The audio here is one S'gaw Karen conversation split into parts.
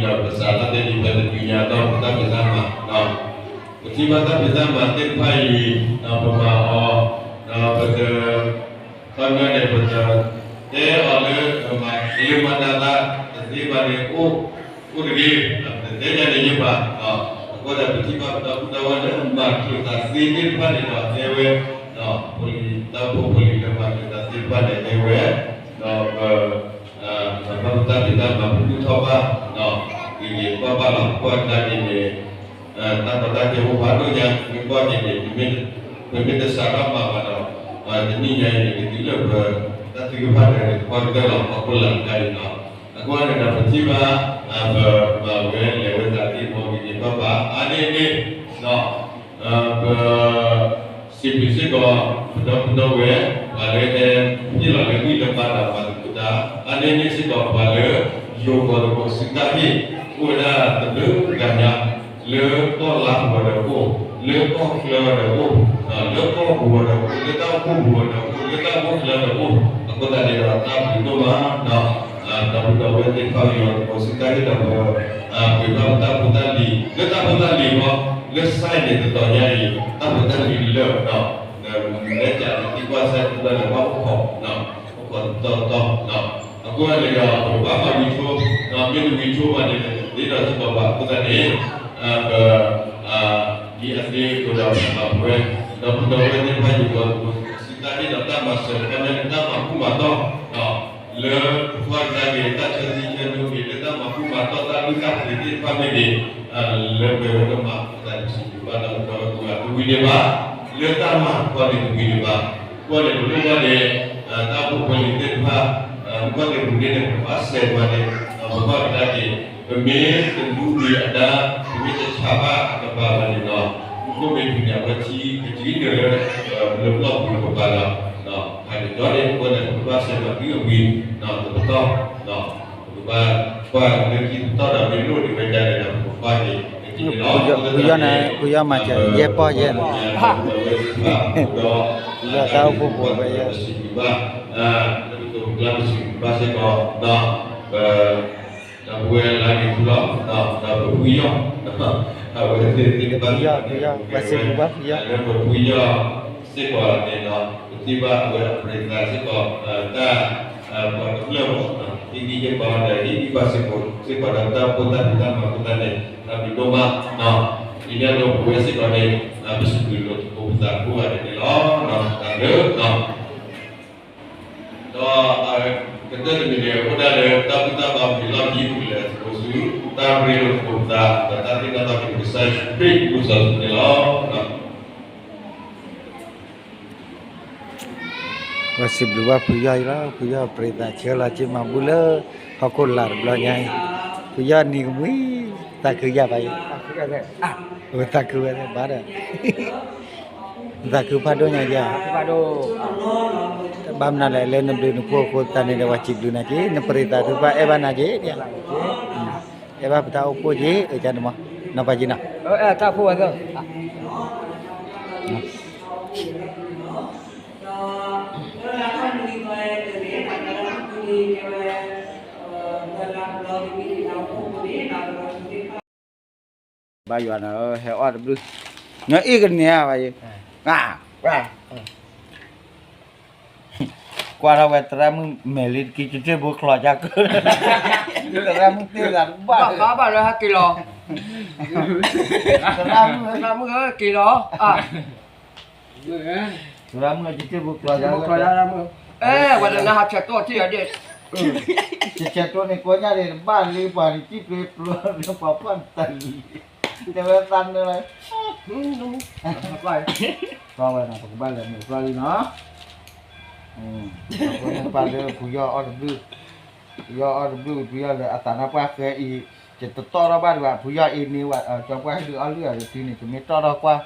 ဒီးပစးထီၣ်တဲဒ်ပတဒုးညါအတီၢ်ပတၢ်ဖံးတၢ်မၤ, ပထံၣ်ဘၣ်တၢ်ဖံးတၢ်မၤသ့ၣ်တဖၣ်အံၤ, ဒီးပမၤအီၤ, ဒီးပတ, ခီပညီန့ၣ် ပတ, တဲအီၤလၢ, ပမၤလၢမၤတၢ်သး, တသ့ဘၣ်န့ၣ်အိၣ်, အိၣ်တဂ့ၤ, ပတတဲယၤန့ၣ်ယဘၣ်, အဃိဒီးပထံၣ်ဘၣ်ပတၢ်ဘူၣ်တၢ်ဝါလၢမၤချုးသးသ့သ့ၣ်တဖၣ်န့ၣ်ဒီးဟဲဝဲ, ဒီးဖိလံၤတၢ်အိၣ်ဖှိၣ်ဖိလံၤလၢမၤချုးသးသ့ၣ်တဖၣ်န့ၣ်ဟဲဝဲ, ဒီးပ ပဘၣ်ပတၢ်ဖံးတၢ်မၤပဘူၣ်ထီၣ်ဘၣ်, ဂ့ၤဂ့ၤဘၣ်ဘၣ်လီၤ. ကွၢ်ကဒါက့ၤန့ၣ်, တၢ်ကီတၢ်ခဲအိၣ်ဖးဒိၣ်ညါ, မ့ၢ်ကွၢ်က့ၤန့ၣ်, ပမ့ၢ်တစးထီၣ်မၤဘၣ်ဒီး, တနံၣ်ညါအံၤန့ၣ် ကတုၤလၢပ, တၢ်ထုကဖၣ်တဂၤန့ၣ် တကွၢ်ကတၢၢ်လီၤ ဟီၣ်ခိၣ်လာ်တခါအံၤလီၤ. အဃိန့ၣ်ဒီးပထံၣ်ဘၣ်, ပမၤဝဲလဲၤဝဲသးဒ်အံၤ ဂ့ၤဂ့ၤဘၣ်ဘၣ် အါန့ၢ်န့ၣ်, ပ စံးဘျုးစ့ၢ်ကီး, ပဒီပုၢ်ဒီဝဲၢ်, ပှၤလၢဟဲ, ဟ့ၣ်လီၤလၢဂံၢ်လၢဘါဒီးမၤသကိးတၢ်, အါန့ၢ်န့ၣ်စ့ၢ်ကီး ပှၤလၢယိၤကီၢ်သကိးစံးတၢ်ဟ့ၣ်, အိၣ်ဝဲဒၣ်တဘျုးဂၤညါ, လၢကီၢ်လါပူၤဒီးအိၣ်, လၢကီၢ်ချၢဒီးအိၣ်, လၢကီၢ်ပူၤဒီးအိၣ်, လၢတၢ်အိၣ်ဖှိၣ်ပူၤဒီးအိၣ်, လၢတၢ်အိၣ်ဖှိၣ်ချၢဒီးအိၣ်, အဃိသတးန့ၣ်ဒီးတၢ်ဘျုးဒိၣ်မး, ဒီပုၢ်ဒီဝဲၢ်သ့ၣ်တဖၣ် ယိၤကီၢ်သကိးစံးတၢ်ဟ့ၣ်ဒီးပ ပှ့ၤဘၣ်ပတၢ်ဖိတၢ်လံၤ, လၢတၢ်ဖိတၢ်လံၤအဂီၢ်, လၢစဲန့ၣ်တတီၤညါအံၤ, တၢ်ဖိတၢ်လံၤလၢ, လဲၤကးန့ၣ်သံကွၢ်စဲတဖျၢၣ်လၢဘၣ်အိၣ်ခိး, အိၣ်ခိးတတီၤတတီၤ, အဃိန့ၣ်ဒီး ပကဘၣ်မၤဝံၤဆိ, မ့ၢ်တဝံၤဆိဘၣ်န့ၣ် တသ့ဒီးစ့ၢ်ကီးဘၣ် အဃိသတးန့ၣ်, ပ ဒ်အသ့အသိးဒီးပမၤပဝဲ, ဒီပုၢ်ဒီဝဲၢ်သ့ၣ်တဖၣ် ယိၤကီၢ်သကိးစံးတၢ်ဟ့ၣ်ဒီးတၢ်မၤစၢၤခီပညီန့ၣ် တၢ်မၤဘူၣ်မၤတီၢ်, လၢပကွၢ်ကဒါက့ၤ တၢ်ဆၢသံဆၢဒိက့ၤ လၢတၢ်မၤဘူၣ်မၤတီၢ်တၢ်လုၢ်တၢ်ပှ့ၤသ့ၣ်တဖၣ်မ့ၢ်ဂ့ၤ, လၢပှဲၤဝဲဒိၣ်မး ပသးတစံးဘျုးဘၣ်ဒီးပဒီပုၢ်ဝဲၢ်တဝံၤဒံးဘၣ်, လၢတၢ်မၤခီန့ၣ်တဝံၤဒံးဘၣ်, ကွၢ်န့ၣ်ပလိၣ်ဘၣ်န့ၣ်, တၢ်အိၣ်ဖှိၣ်ဖိလံၤသ့ၣ်တဖၣ်, မုၢ်ကီၢ်သ့ၣ်ပူၤန့ၣ် ပဘၣ်စဲးပှၤန့ၣ်, ပကွၢ်ကဒါက့ၤ, ပမ့ၢ်တလူဝံၤအဒါ, ပမ့ၢ်တဆးဘၣ်အကပၤဘၣ်န့ၣ်ဒီး, မုၢ်ခိၣ်မ့ၢ်တုၤန့ၣ် အဝဲထံကကံနုာ်လၢ, လၢပျီပူၤကပၤလီၤ, ဟးက့ၤကီန့ၣ် အဃိန့ၣ် ပကဘၣ်စဲးပှၤသုအဝံၤ, တပတီၢ်, ပကဘၣ်ကွၢ်လၢခံတပတီၢ်ဒီးမ့ၢ်လိၣ်ဒံးဝဲဒၣ်န့ၣ်ဒီး ပကကွၢ်က့ၤ, ဖုယီၢ်န့ၣ် ဖုယီၢ်မၤစၢၤယဲၢ်ပီၢ်ယဲၢ်န့ၣ်, ဖုယီၢ်တၢ်အိၣ်ဖှိၣ်ဖိဝဲယဲၢ်, ပစံးဘျုးဘၣ်, လၢပကပကျါပစံးဘျုးဘၣ်စ့ၢ်ကီး, ဒီပုၢ်ဝဲၢ်လၢအဂ့ၤထူလီၤ, ဒီးပဖုယီၢ်, အဝဲသ့ၣ်သ့ၣ်တဖၣ်, ဖုယီၢ်, ပစံးဘျုးဘၣ်ဖုယီၢ်, လၢပဖုယီၢ်စ့ၢ်ကီးန့ၣ်ဒီး ပထံၣ်ဘၣ်အဝဲအပြံသးစ့ၢ်ကီး, တၢ်, ပှၤတဖျၢၣ်မး, ဟံးက့ၤယဲၢ်ပီၢ်ဒီး ဟံးက့ၤပှၤစ့ၢ်ကီး, စ့ၢ်ကီးဒီးတၢ်အိၣ်ဖှိၣ်တၢ်ဖံးတၢ်မၤအဃိသတးန့ၣ်, တၢ်ဘျုးဒိၣ်မး, ဒ်န့ၣ်အသိးပဝဲစ့ၢ်ကီးန့ၣ်, ပစံးဘျုးလိာ်သကိးပသးကိးဂၤဒဲးန့ၣ်လီၤ, တၢ်ဘျုး ဒီးကတၢၢ်တမံၤန့ၣ် အိၣ်ဒၣ်လၢတၢ်ဘူၣ်တၢ်ဘါမုာ်လီၢ်မံၤ ပကလဲၤသကိးဆူတၢ်ရ့လိာ်သကိးပသး ဒီးတၢ်သ့ၣ်နီၣ်ထီၣ်က့ၤပကစၢ်ယ့ၣ်ၡူးခရံာ်အပူၤစီဆှံန့ၣ်လီၤ. ပစံးဘျုးဘၣ်ဖုယီၢ်အံၤလီၤ. ဖုယီၢ်ပြံသးဆၢလီၤက့ၤမၤဘူၣ်လၢဟီၣ်ခိၣ်လာ်တဘျီညါအံၤ, ဖုယီၢ်နံၤကမှံ သးခုယၤဘၣ်အံၤ, သးခုဝဲဘၣ်ဒီး သးခုဖးဒိၣ်ညါယၤ, ဘၣ်မနုၤလဲၣ် လၢနဘျုးနဖှိၣ်အဃိသတးန့ၣ်ဒီး ပှၤစံးဘျုးနၤက့ၤ နပြံသးထုကဖၣ်အဲၣ်ဘၣ်နၤက့ၤ, အဲၣ်ဘၣ်ပတၢ်အိၣ်ဖှိၣ်က့ၤ အကန့ၣ်မး နီၢ်ပၤက့ၤနီၤ တၢ်အိၣ်ဖှိၣ်ဝဲသၢ ဘါယွၤန့ၣ် ဟဲအီၣ်တဘျုး, နအ့ၣ်ကန့ၢ်ဘၣ်ယၤ, ကွၢ်ထီၣ်ဝဲသရၣ်မုၣ်မဲာ်လံတက့ၢ် ကတ့ၢ်ဘိချီယါကၢ, သရၣ်မုၣ်တ့ၢ်သးတဘၣ်, ဘၣ်ဘၣ်လၢဟဲက့ၤလီၤ, သရၣ်မုၣ်က့ၤလီၤ, သရၣ်မုၣ်ကတ့ၢ်ဘိချီယါကၢ, ဝဲတနၤဟးဆဲးတိၢ်ထံၣ်အဒဲး ဆဲးဆဲးတိၢ်န့ၣ် ကိးညါဒံးတဘၣ်လံ ပှၤန့ၣ်စံၣ်ပျ့ပျိလၢပှၤဖီၣ်တၢ်လံ, တဲဝဲသးနၢၤလီၤ, တီဝဲနီၤ ပကဘၣ်လဲၤမုာ်ဖျီလံနီၤ, ပှၤလၢဖုယီၢ်အီၣ်တဘျုး, ဖုယီၢ်အီၣ်တဘျုး ဖုယီၢ်လၢအသးနါပှၢ်ဃဲအံၤ, ယတတီၢ်ထီၣ်ဘၣ်ဒံးဘၣ် ဖုယီၢ်အံၤန့ၣ်ဝဲ ကၠီပှၢ်ဟဲဒုးအီၣ်လုၢ်အီၤတထံန့ၣ် တမ့ၢ်တီၢ်ထီၣ်ကွၢ်,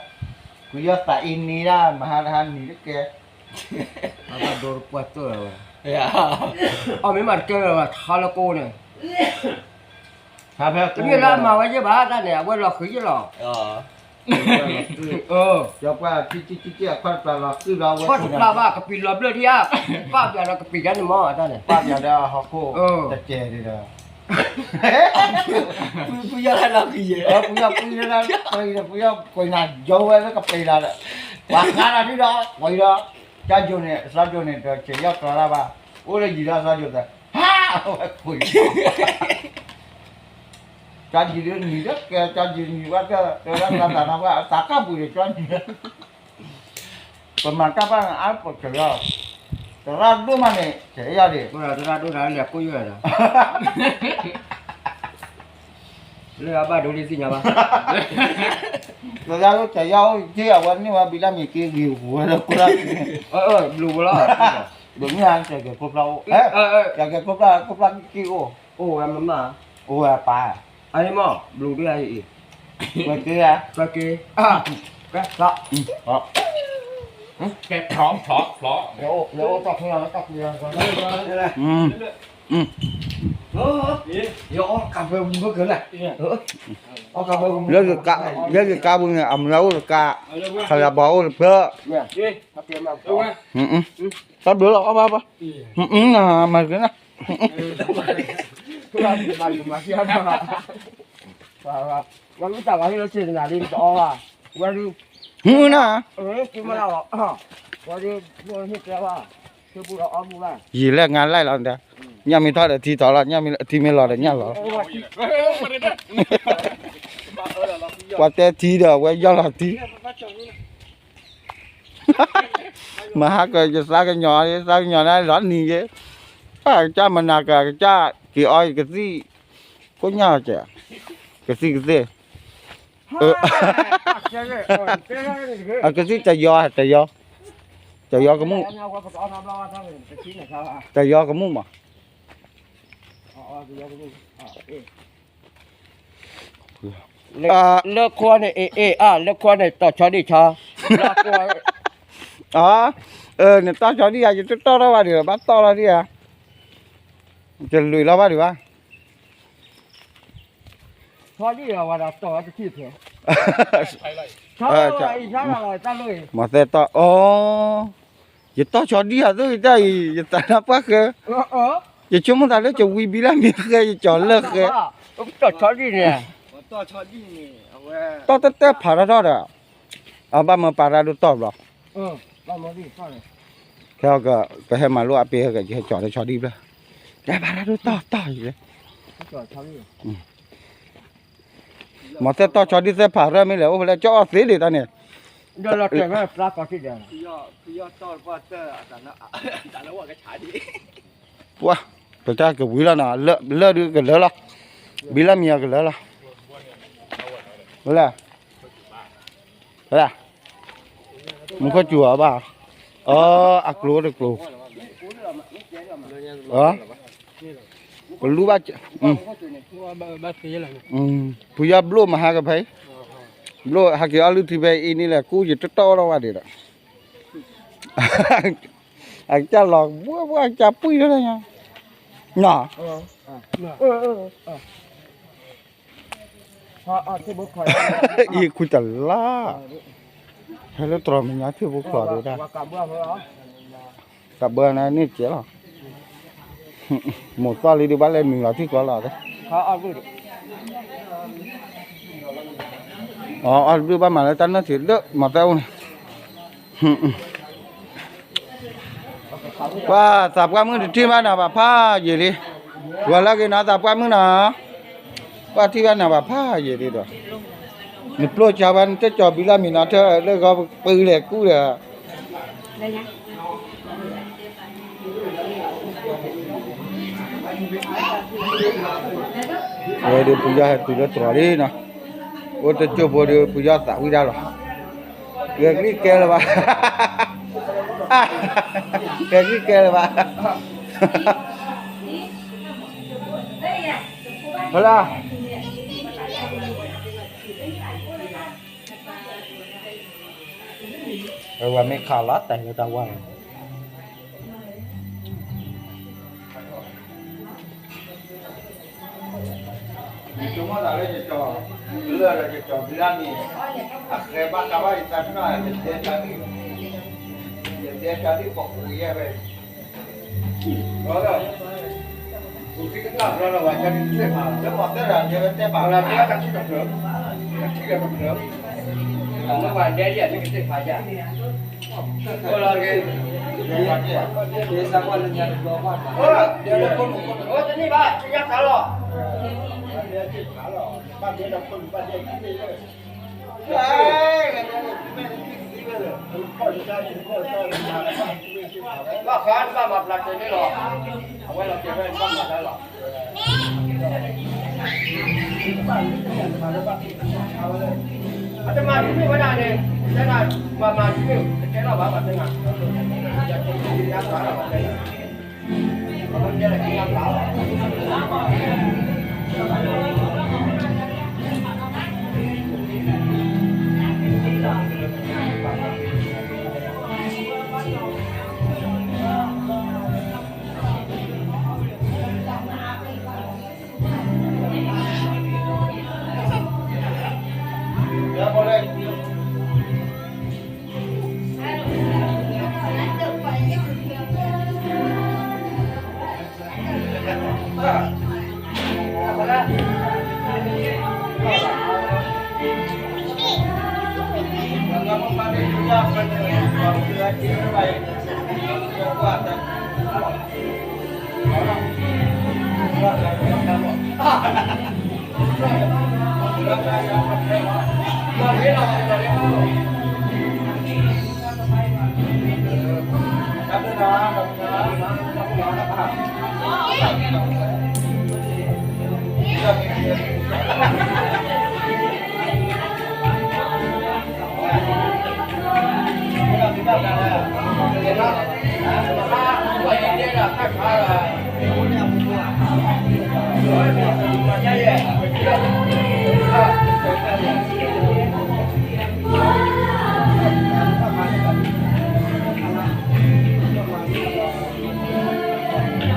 ဖုယီၢ်သးအံၤန့ၣ်ဒၣ် မဟါတဟါနံၤတကဲ အီၣ်မ့ၢ်မၤတကဲလၢၤဘၣ် ထါလၢကိးန့ၣ်, တမ့ၢ်လၢအမၤဝဲယဲၢ်ဘၣ်တၢ်န့ၣ် အဝဲလီၤဃံၤယဲၢ်လီၤ, ကၠီပှၢ်ထံထံထံထံအခီၣ်တပျၢ်လီၤဃံၤလီၤဝဲ ခီၣ်တပျၢ်ဘၣ် ကပံာ်လီၤဘျၢၣ်ထံဧါ, ပၣ်ပျၢ်ဒီးကပံာ်ဒၣ်န့ၣ်မ့ၢ်တၢ်န့ၣ် ပၣ်ပျၢ်ဒီးဟီၣ်ခိၣ်တကဲၤဒံးဒီး ဖုယီၢ်လၢလီၤကယဲၢ်, ဖုယီၢ် ဖုယီၢ်လၢလီၤကယဲၢ်, ဖုယီၢ်ကွံာ်နၤယိဝဲလၢကပ့ၤလီၤဒီး, ပှၤဃါလီၤဒုဒီး ဝံၤဒီး, ကၠီယိၤန့ၣ် ကၠီယိၤန့ၣ် ဒီးကယီၢ်ကျီလၢဘၣ်, အိၣ်လၢယံၤဒီးကၠီယိၤသး, ဟါ, ဝဲကွံာ် ကၠီယံၤဒုနံၤဒီးကဲ ကၠီယံၤနံၤဝဲကဲ တဲဝဲသးသးနၤဝဲ သးကၢ်ပူၤန့ၣ် ကၠီယံၤ, ပမၤတၢ်ဘၣ်အါပကၢၤလီၤ, သရၣ်ဒိၣ်မးန့ၣ် ကဲယၤဒၣ်, သရၣ်ဒိၣ်တၢ်လဲၤကိၣ်ယဲၢ်ဒီး, လၢအဘၣ်ဒိလံသ့ၣ်ညါဘၣ်, သရၣ်ဒိၣ်ကဲယၤအိၣ်က့ၤအဝဲန့ၢ်ဝဲဘံလၢမ့ၢ်က့ၤဂ့ၤဝဲလၢကိၣ်လၢ, ဘျုးဝဲလီၤ, ဘျုးမ့ၢ်ဟါကဲကဲခိၣ်ဖျါအိၣ်, ကဲကဲခိၣ်ဖျါ ခိၣ်ဖျါက့ၤအိၣ်, အိၣ်ဝဲမမၢ် အိၣ်ဝဲပၢ်, အန့ၣ်မ့ၢ်ဘျုးဒ်အံၤ, ဝဲက့ၤဧါ, ကဲက့ၤ, ကဲ, ကဲ, ဖျီ, ဖျီ, ဖျီ, လၢကကးပူၤန့ၣ် အမလၢအိၣ်တကး, ခလဘီအိၣ်တဖျၢၣ်, တၢ်ဘျုးလီၤအီၣ်ဘၣ်ဘၣ်, မၤက့ၤနၤ ဝဲဒုး, ဟူနၤ, ယံာ်လဲၣ်ငါလဲၣ်လီၤ, ညၣ်မ့ၢ်ထီၣ်ဒီးထံထီၣ်လီၤ, ညၣ်မ့ၢ်လီၤဒီးညၣ်လီၤ, ပှၤတဲထံဒီး အဝဲယီၢ်လီၤထံ မဟါက ယသးကညီၤ ယသးကညီၤန့ၣ်လီၤနံၤယဲ, ပၢ်ကစၢ်မနၤက ကစၢ်က့ၤအီကသံၣ်, ကိၣ်ညၣ်ကဲ, ကသံၣ်ကသ့ၣ်, အကသံၣ်တယီတယီ, တယီကမူၣ်, တယီကမူၣ်မး လၢခွါန့ၣ် အ့ၣ်အ့ၣ်အါ လၢခွါန့ၣ် တီၢ်ဆီဒံၣ်ဆီ, အ နတီၢ်ဆီဒံၣ်ဧါ ယတတီၢ်ထီၣ်ဘၣ်ဒံးဘၣ် ဘၣ်တီၢ်လီၤဒံးဧါ, တလွံၢ်လီၤဘၣ်ဒံးဘၣ်, ဆီဒံၣ်ဝဲဒၣ်တီၢ်ဝဲတထံၣ်ဖဲ, မၤသဲတီၢ်အီၤ, ယတီၢ်ဆီဒံၣ်ဧါ သိၣ်ဂံၢ်တၢ်အံၤ ယသးနါပှၢ်ဃဲ, ယဆိကမိၣ်သးလၢကဝံဘံလၢမ့ၢ်ဃဲ ယကၠီၤလၢဃဲ, တီၢ်တတဲဖးထီၣ်ထီၣ်ဒီး, အဘၣ်မၤပာ်ရၣ်ဒိၣ်တီၢ်ဘျီ, ခဲက ပဟဲမၤလိအပ့ၤဟဲက ယဟဲကၠီၤလၢဆီဒံၣ်ဘျီ, တဲပာ်ရၣ်ဒိၣ်တီၢ်တီၢ်ယလဲၣ် မၤသဲတီၢ်ဆီဒံၣ်သဲဖးရၢၢ်မ့ၢ်လဲၣ် အိၣ်ဖဲလဲၣ်ကၠီအီၣ်သ့ဒံးတၢ်န့ၣ်, ပှၤ ပတၢ်ကဝံၤလီၤနီၤ, လၢဒုးကလၢလီၤ, ဘံလၢမံၤအကလၢလီၤ, ဝဲလဲၣ်, ဝဲလဲၣ်, မူခိၣ်စူၤအီၤဘၣ်, အ အကျိၤတကျိၤ, ပလူဘၣ်, ဖုယီၢ်ဘျိၣ်မဟါကဖဲ, ဘျိၣ်ဟးက့ၤအီၣ်လုၢ်ထံဖဲအံၤန့ၣ်လဲၣ် ကူယတတီၢ်ထီၣ်ဘၣ်ဒံးဒီး, အကစၢ်လီၤဘှီဘှီ အကစၢ်ပှံၢ်ထီၣ်ညါ, နီၤ, အံၤခွံတလါ, ဟဲလၢတြီၤမဲာ်ညါထံၣ်ဖိချီဒံးဒၣ်, ကဘၢနၤန့ၣ်ကဲလီၤ, မိၢ်သီၣ်လံဒုးဘၣ်လဲၤနုာ်လီၤထံၣ်ကီးလီၤ, အီၣ်တဘျုးဘၣ်မၤလၢတၢ်နၢၣ်ထံးလၢမၤသးအိၣ်န့ၣ် ပှၤသးပှၢ်မုၣ်တထံၣ်ဘၣ်နၤဘၣ်ဖးယံာ်လံ, ဂီၤလၢက့ၤနီၤ သးပှၢ်မုၣ်နီၤ, ပှၤထံၣ်ဘၣ်နၤဘၣ်ဖးယံာ်လံဒီး, နပျိၢ်ကါဘၣ်နတၢ်ကၠီၤဘံလၢမံၤနီၤ ထၢလၢဂီၤပှၤလဲၤကူဒီး, ဝဲဒုးပယီၤဟဲတုၤလၢတြီၤလံနီၤ, အိၣ်တကၠိၢ်ဖိဒီးပယီၤသးဝံၣ်ဒၣ်လီၤ, ဂဲၤကလံၣ်ကဲလၢၤဘၣ်, ဂဲၤကလံၣ်ကဲလၢၤဘၣ်, ဟလၢ အဝဲမ့ၢ်ခးလီၤတဲာ်လၢတၢ်ဝါန့ၣ်, ယဆိကမိၣ်သးလၢယကၠီၤ, လၢယကၠီၤဘံလၢမံၤ, အဃဲဘၣ်ဃးဘၣ်ယသးနီၢ် ယတဲတၢ်ဒ်, ယတဲတၢ်ဒ်ပှၤကူယဲၢ်ဝဲ, ဒီး ကသ့ၣ်ဖးလီၤ, လၢမၤသၢတၢ်တဲဝဲတဲပာ်လီၤ, တၢ်ထံၣ်တဖျၢၣ်, တၢ်ထံၣ်ဒီးတဖျၢၣ်, လၢပှၤဒဲဒ်အံၤ ကသ့ၣ်ဖးယၤ, အိၣ်လီၤက့ၤ, အိၣ်တနံၣ်ဘၣ် ကညါခးလီၤ, ဘၣ်ဃးတဘၣ်မၤပျၢ်က့ၤန့ၣ်လီၤ, အဝဲလီၤတဲာ်ဝဲဘၣ်မၤတၢ်လီၤ, အတမၤဒ်န့ၣ်ဝဲဒၣ်န့ၣ်, တဲဒၣ်, မၤမၤဒ်န့ၣ် တတဲလီၤဘၣ် ပှၤတဲနၤ, ယတဲနၤ,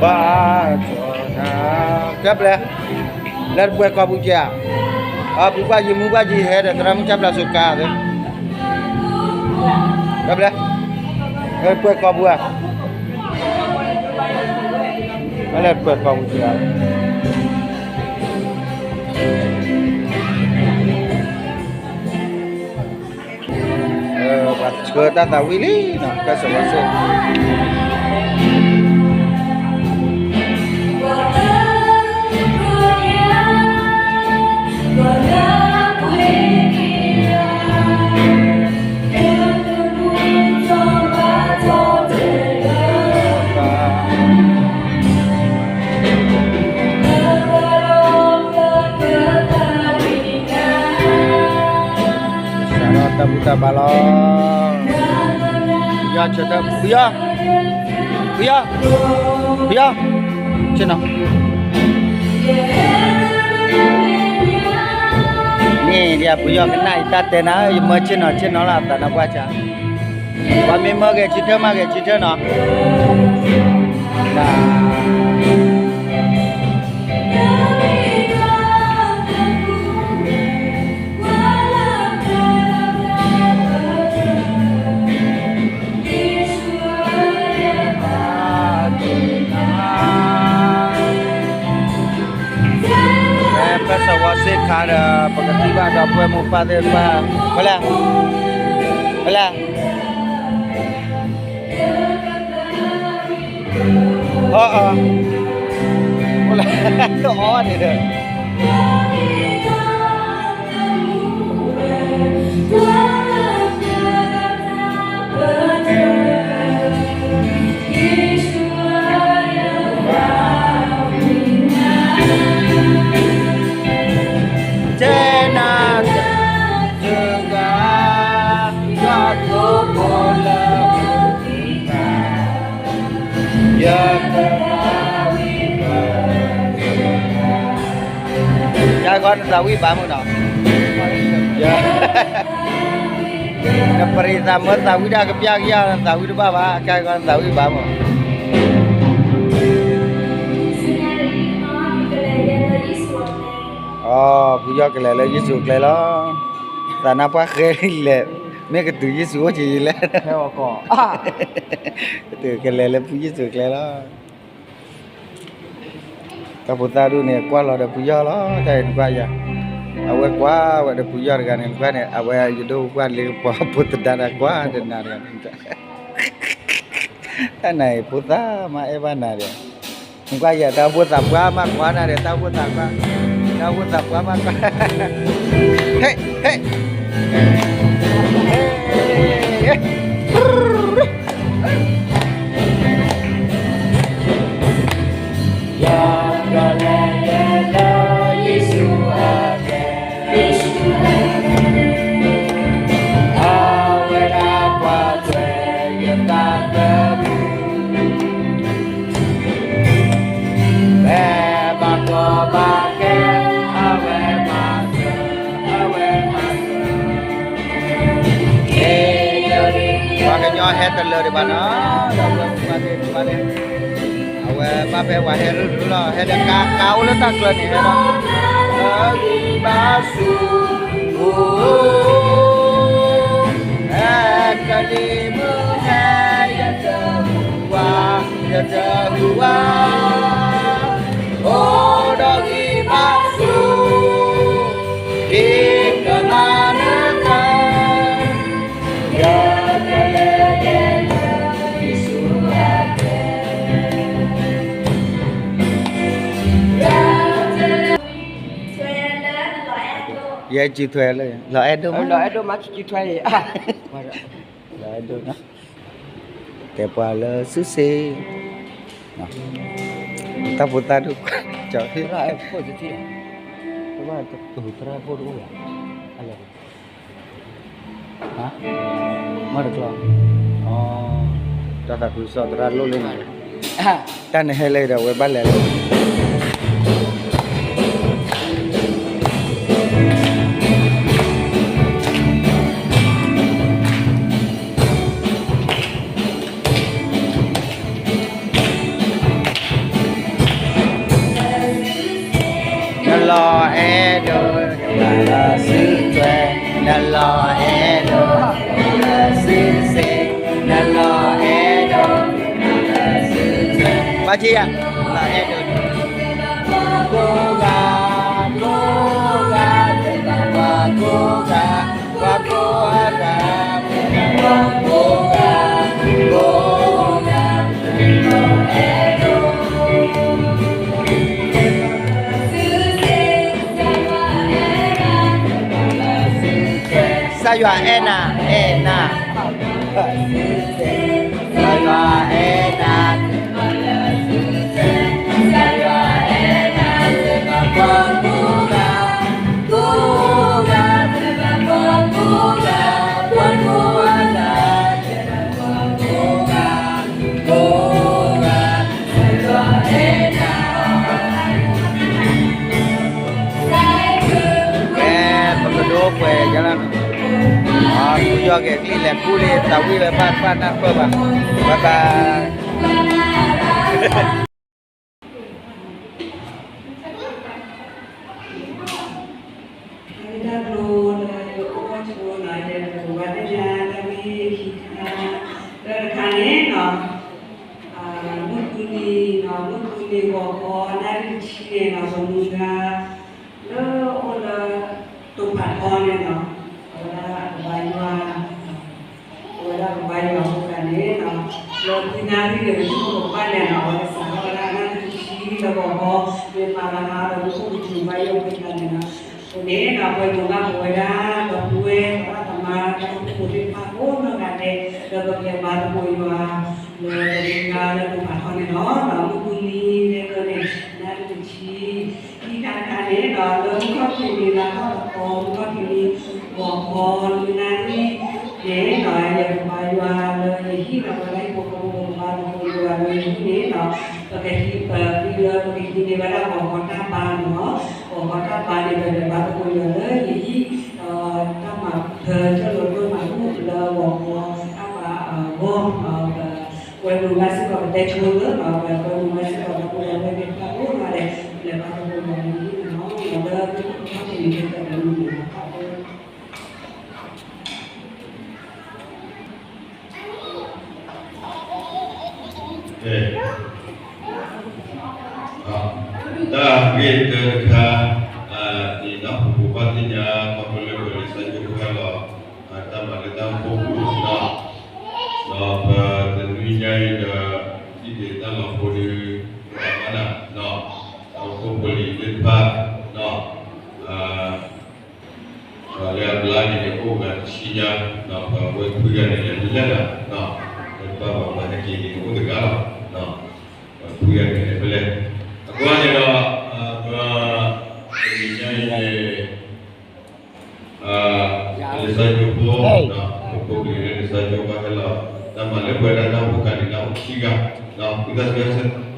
ဘၣ်, ကဲပျဲ, လၢတပှဲၤကီၢ်ပူၤကဲဧါ, အပူၤကွၢ်ယံၤမူကွၢ်ယံၤဟဲဒီး သရၣ်မုၣ်ကၠၢ်ပျၢ်စိကါသ့, ကဲပျဲ, လၢတပှဲၤကီၢ်ပူၤဧါ, လၢတပှဲၤကီၢ်ပူၤကဲဧါ. ပှၤဆှၢတၢ်သးဝံၣ်လံနီၤ, ကစၢ်ဝါစ့ၢ် စးထီၣ်တၢ်ဘူၣ်တၢ်ဘါလီၤ, ဖုယီၤဆၢထၢၣ်, ဖုယီၤ, ဖုယီၤ, ဖုယီၤ, ဆ့ၣ်နီၤ, န့ၣ်ဒ်ဖုယီၤကနၣ်အံၤတၢ်တဲနၤဧၢ, ယမၢဆ့ၣ်နီၤဆ့ၣ်နီၤလီၤ အသးနါပှၢ်ဆါ, ပှၤမ့ၢ်မၢဂဲၤဆၢထၢၣ်မး ဂဲၤဆၢထၢၣ်နီၤ, ဒ် ပစၢၤဝါစ့ၢ်ခါဒီး ပကထံၣ်ဘၣ်ဒီပုၢ်ဝဲၢ်မိၢ်ပၢ်သ့ၣ်တဖၣ်, ဖဲလဲၣ်, ဖဲလဲၣ်, အၢ, ဖဲလဲၣ်, တအီၣ်န့ၣ်ဒီး ကဲနၤတဂၤ, ယွၤသိဖိလၢ ယဂီၢ်နသးဝံၣ်ဘၣ်မုၢ်နီၤ, နပရံးသးမၢသးဝံၣ်ဒၣ်ကပျၢ်ကယၤ နသးဝံၣ်တဘၣ်ဘၣ်, ကဲဂီၢ်နသးဝံၣ်ဘၣ်မုၢ်, အီ ဖုယီၢ်ကလဲၤလၢယ့ၣ်ၡူးကျဲလီၤ, သးနါပှၢ်ဃဲလဲၣ်, မ့ၢ်ကတုၤယ့ၣ်ၡူးအိၣ်က့ၤယလဲၣ်, ကလဲၤလၢဖုယ့ၣ်ၡူးကျဲလီၤ. တၢ်ဖိသၣ်ဒူၣ်န့ၣ် ကွၢ်လီၤဒီးဖုယီၢ်လီၤ, တၢ်အံၤနကွၢ်ယၤ, အဝဲကွၢ်ဝဲဒီးဖုယီၢ်တဂၤန့ၣ် နကွၢ်န့ၣ် အဝဲယဒိၣ်ကွၢ်လ့ကပီၤဖိသဒါတၢ်ကွၢ်တနၤတဂၤ, တၢ်နၤအံၤဖိသၣ်မးအဲၣ်ဘၣ်နၤဒီး, နကွၢ်ယၤ တၢ်အိၣ်ဖှိၣ်သးပှၢ်မးကွၢ်နၤဒီး တၢ်အိၣ်ဖှိၣ်သးပှၢ်, တၢ်အိၣ်ဖှိၣ်သးပှၢ်မးကွၢ်, ဟဲ ဟဲ ပှၤကညီဟဲတလၢာ်ဒံးဘၣ်နီၤ, ဒီးပှၤသ့ၣ်တဖၣ်န့ၣ် အဝဲဘၣ်ဖဲပှၤဟဲရုၢ်ရုၢ်လီၤ, ဟဲဒီးကါ ကါအိၣ်လၢတၢ်ကျၢၤန့ၣ် ဟဲဒီး လၢဂံၢ်ဘါဆူၣ်, ဟဲကလံၤမုၢ်ဟဲ ယတဟူးဝါ, ယတဟူးဝါ, အိၣ်ဒီးဂံၢ်ဘါဆူၣ်, ဒ်ကမၤနၢၤတၢ် ယဲကံထွဲလၢ လီၤအဲၣ်ဒိၣ်မး လီၤအဲၣ်ဒိၣ်မး ကံထွဲအံၤ လီၤအဲၣ်ဒိၣ်နီၤ, တဲပှၤလၢစုစ့ၣ်, တၢ်ဖိသၣ်ဒိၣ်ကွၢ် ကၠီၤဟ့ၣ် လီၤအဲၣ်ဖိတထံၣ်, တမ့ၢ်တဟူးသရၣ်ဖိတအိၣ်လီၤ, မ့ၢ်တကျီ, တၢ်သးခုကစီၣ်သရၣ်လိၣ်လၢန့ၣ်, တၢ်နဟဲလၢဒီးအဝဲဘၣ်လဲၤလၢ နလီၤအဲၣ်ဒိး နလီၤအဲၣ်ဒိး နလီၤအဲၣ်ဒိး နလီၤအဲၣ်ဒိး ဘၣ်က့ယၤ နလီၤအဲၣ်ဒိး ကိးဂၤ ကိးဂၤ ကိးဂၤ ကိးဂၤ ကိးဂၤ ကိးဂၤ ကစၢ်ယွၤအဲၣ်နၤ အဲၣ်နၤ ကစၢ်ယွၤအဲၣ်နၤ ကဲ ပကဒိကွဲးယလၢ်နီၤ, အါ ကူယီၢ်က့ၤကျံၣ်လဲၤကူလံ သးဝံၣ်ဝဲဘၣ်တဖၣ်နၢ်ပၢၢ်ဘၣ်, ဘၣ်ဘၣ်. တၢ်ဘျုးလၢယအိၣ်ဆိနီၤ ယကဝၤတဲညါတၢ်ဂ့ၢ်ခံခါ, တၢ်တခါန့ၣ်နီၤ, မုၢ်ကူနံၤနီၤ မုၢ်ကူနံၤဂီၤခီ နၣ်ရံၣ်တဆံန့ၣ်နီၤ ပမုၢ်ဂၤ လၢအိၣ်လၢ တိၤဖးထီန့ၣ်နီၤ, အဝဲဒၣ်ကဘါယွၤ အဝဲဒၣ်ကဘါယွၤအဃိသတးန့ၣ်နီၤ, လၢဖုနၣ်ရံၣ်န့ၣ် ပဆိကမိၣ်ကဘၣ်လဲၣ်နီၤ အဝဲစးထီၣ်ဝဲဒၣ်နၣ်ရံၣ်တဆံလၢဂီၤခီ မ့ၢ်မၤလၢဟါဒီး မုၢ်ခိၣ်ကစူၤဘါယွၤအဃိသတးန့ၣ်နီၤ, အဃိန့ၣ်နီၤ ပှၤဒိးဘၣ်ပဝဲဒၣ် ဒီပုၢ်ဝဲၢ် ပှၤသးမါ တၢ်အိၣ်ဖှိၣ်ဖိသ့ၣ်တဖၣ်ကိးနီၢ်ဂၤဒဲး ဒီးပကလဲၤဘါသကိးယွၤ လၢပမုၢ်ဂၤလၢတိၤဖးထီန့ၣ်လီၤ. မုၢ်ကူနံၤန့ၣ် နၣ်ရံၣ်တဆံ ခံခါတခါန့ၣ်နီၤ လၢမုၢ်ခီၣ်ခံနံၤလါထီၣ်တသီ မုၢ်ခီၣ်ခံနံၤဂီၤခီ နွံနၣ်ရံၣ်န့ၣ်နီၤ ယကဘါယွၤလၢယဟံၣ်နီၤ ပဝဲဒၣ်ဟံၣ်ဖိဃီဖိ ပကဘါသကိးယွၤလၢယဟံၣ်န့ၣ်နီၤ ပကဟံးပသံလၢ ပကဟံးန့ၢ်ဝဲဒၣ်ဂီၤခီတၢ်ဘါန့ၣ်နီၤ ဂီၤခီတၢ်ဘါန့ၣ် ပလဲၤဘါသကိးယွၤလၢယဟံၣ် ဒီးတၢ်မၤဖျါ ကၢၢ်လိာ်ဒိၣ်မၤဘူၣ်လၢဂီၤခီတၢ်ဘါအဂီၢ် ပဝဲမုၢ်ဂၤစ့ၢ်ကီး ပတဲဆိလၢ ပဝဲမုၢ်ဂၤစ့ၢ်ကီး ဒီပုၢ်ဝဲၢ်သ့ၣ်တဖၣ်ကိးဂၤဒဲး ပလဲၤဘါသကိးယွၤလၢယဟံၣ်န့ၣ်နီၤ လၢမုၢ်ခီၣ်ခံနံၤလၢတၢ်တမုာ်န့ၣ်နီၤ တၢ် ပဘၣ်သ့ၣ်ညါခီဖျိလၢပလံာ်စီဆှံကဟဲလီၤ တၢ်မၤလၢတၢ်အိၣ်ဖှိၣ်ပူၤလီၤ. ဒီးပတနွံညါအံၤဒီး ဒ်တၢ်လီၢ်ဖိဒုး ပမၤနၢၤ တၢ်အိၣ်ဖှိၣ်ဖိလံၤသ့ၣ်တဖၣ် ဒီး လၢအဘျါန့ၣ်န့ၣ် အိၣ်ဂၤတဆံညါ ဒီးပဝဲခွံဂၤန့ၣ် လဲၤဖဲလဲၣ်လီၤ. ဒီးပဘၣ်ပှၤဟဲက့ၤန့ၣ် အိၣ်တဂၤလီၤ. ဒီးခွံဂၤန့ၣ် လဲၤဖဲလဲၣ်. အဃိန့ၣ်ဒီး ပ တနံၤညါအံၤန့ၣ် လံာ်စီဆှံဖိ ပဖိပလံၤလၢလံာ်စီဆှံဖိဘၣ်ဟဲလီၤ တၢ်မၤလၢပှဲၤဒၣ်တၢ်အိၣ်ဖှိၣ်ခါန့ၣ် တၢ်အိၣ်ခံဂၤ ဒီးဝံသးစူၤ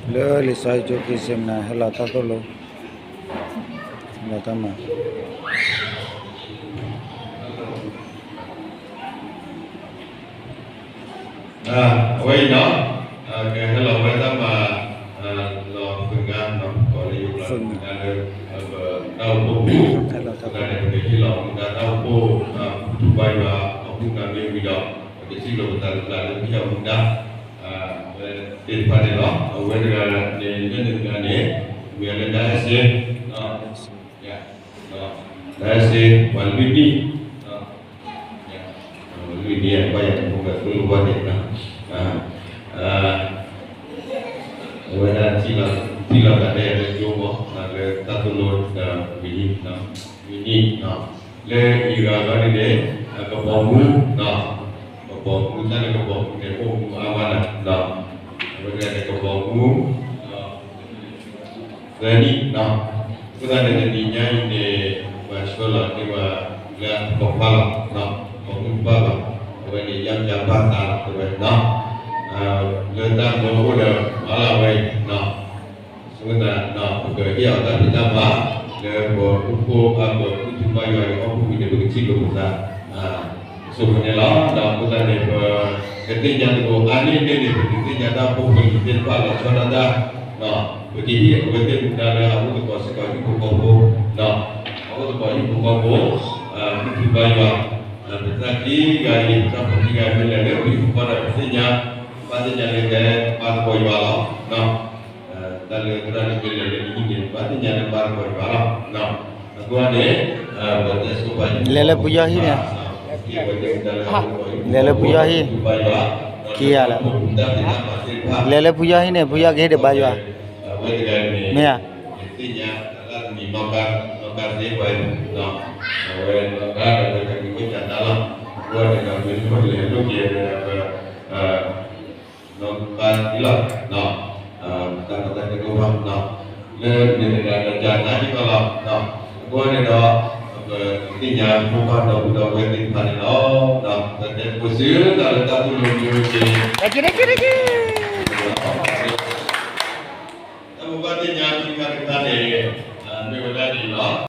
လၢလံာ်စီဆှံက့ၤစ့မနၤ ဟဲလီၤတၢ်သိၣ်လိ ဟဲလီၤတၢ်မၤ အဝဲအံၤနီၤ ကဟဲလီၤဝဲတၢ်မၤ လီၤဖုၣ်ငါ ပကိးလၢယိၤကျိာ် ဖုၣ်ငါလၢ တၢ်အိၣ်ဖှိၣ်ပူၤ တၢ်န့ၣ် ပကဟ့ၣ်လီၤမူဒါတၢ်အိၣ်ဖှိၣ် ပထူပှၤယွၤ အမူဒါမ့ၢ်ဝံၤဒီး ပကထံၣ်လိာ်ပသးတကျါလၢပဟ့ၣ်အီၤမူဒါ အဝဲသ့ၣ်တဖၣ်န့ၣ်လီၤ. အဝဲတဂၤန့ၣ် လၢန့ၣ်တဂၤန့ၣ် မ့ၢ်ဝဲလၢ ဒၣ်အဲၣ်စ့ ဒၣ်အဲၣ်စ့ ပှၤလွံၢ်နံၣ် လွံၢ်နံၣ် ဘၣ်ယၤတဖိဘၣ်ကျိလၢပှၤန့ၣ် အဝဲဒၣ်ထံၣ်လီၤသးဒ်အံၤလၢကၠိမီၤ လၢတၢ်သိၣ်လိဒီးဝံၤနံၣ် ဝံၤနံၣ် လၢအံၤဂၤဂီၢ်န့ၣ်န့ၣ် ကဘီမူ ကဘီမူ တၢ်လၢကဘီမူန့ၣ် အိၣ်မူအါမးနၤ အဝဲဒၣ်န့ၣ်ကဘီမူ သၢနံၣ် အဃိသတးန့ၣ် တနံၤညါအံၤန့ၣ် ပှၤဆှၢလီၤန့ၢ်ဝဲလၢအကပိာ်ခွါလီၤ ကပိာ်မုၣ်တဖၣ်လီၤ အဝဲန့ၣ် ယါပၠါဘၣ်သးလီၤ တဲဝဲ လၢတၢ်မၢအိၣ်ဒီးမၤလၢအဝဲအံၤ အဃိသတး ပကဟ့ၣ်အီၤတၢ်ဖံးတၢ်မၤ လၢပအိၣ်ဖှိၣ်အပှၤ ပထူပှၤယွၤအံၤအီၣ်ဖှိၣ်ဝံၤန့ၣ် ပကထံၣ်လိာ်ပသး ဆိမိၣ်န့ၣ်လီၤ. ဒီးအဃိသတးန့ၣ် ပကသ့ၣ်ညါသကိးအါန့ၢ်န့ၣ်န့ၣ် ပကသ့ၣ်ညါတၢ်အိၣ်ဖှိၣ်ဖိလံၤသ့ၣ်တဖၣ်လီၤဆီဒၣ်တၢ် ပကဟ့ၣ်အဝဲသ့ၣ်မူဒါလၢအအိၣ်သကိးစ့ၢ်ကီးဟံၣ်ဖိဃီဖိ အအိၣ်သကိးဟံၣ်ဖိဃီဖိ ပထူပှၤယွၤ ပတၢ်ခံဂၤအံၤ ပတၢ်ဖိခံဂၤအံၤ မ့ၢ်လဲၤလၢပဟံၣ်ဖိဃီဒီး ပသ့ၣ်ညါ ဘၣ်သ့ၣ်ညါလၢကဘါသကိးယွၤလီၤ. တၢ်လၢသရၣ်န့ၣ်မ့ၢ်လဲၤလၢနဟံၣ်န့ၣ် ဘၣ်သ့ၣ်ညါလၢဘါသကိးယွၤလီၤ. အဃိန့ၣ် ပတၢ်ဆိပာ် လဲၤလၢပယီၤဟံၣ်န့ၣ် လဲၤလၢပယီၤဟံၣ် ခံဂၤလၢ လဲၤလၢပယီၤဟံၣ်န့ၣ် ပယီၤကဟ့ၣ်ဒံးဘါယွၤ မ့ၢ်ဧါ သ့ၣ်ညါ အဝဲနီၢ်ကါဒီးဝဲတၢ်ကံၢ်ဝဲၢ်ကၢ်တၢ်လီၤ. အဃိန့ၣ်ဒီး မ့ၢ်မ့ၢ်လဲၤလိာ်က့ၤဒီး နီၢ်ကါသ့လီၤ. တၢ်ကီတၢ်ခဲတအိၣ်ဘၣ် လၢန့ၣ်တဂၤဒီး ကနၤဟ့ၣ်ဘၣ်လီၤ. အဃိန့ၣ်ဒီး ပသ့ၣ်ညါမိၢ်ပၢ်ဒီပုၢ်ဒီဝဲၢ်သ့ၣ်တဖၣ်န့ၣ်လီၤ. ပတဲပူၤစုဒီးလၢတၢ်သူၣ်လီၤမံၤဝဲက့ၤ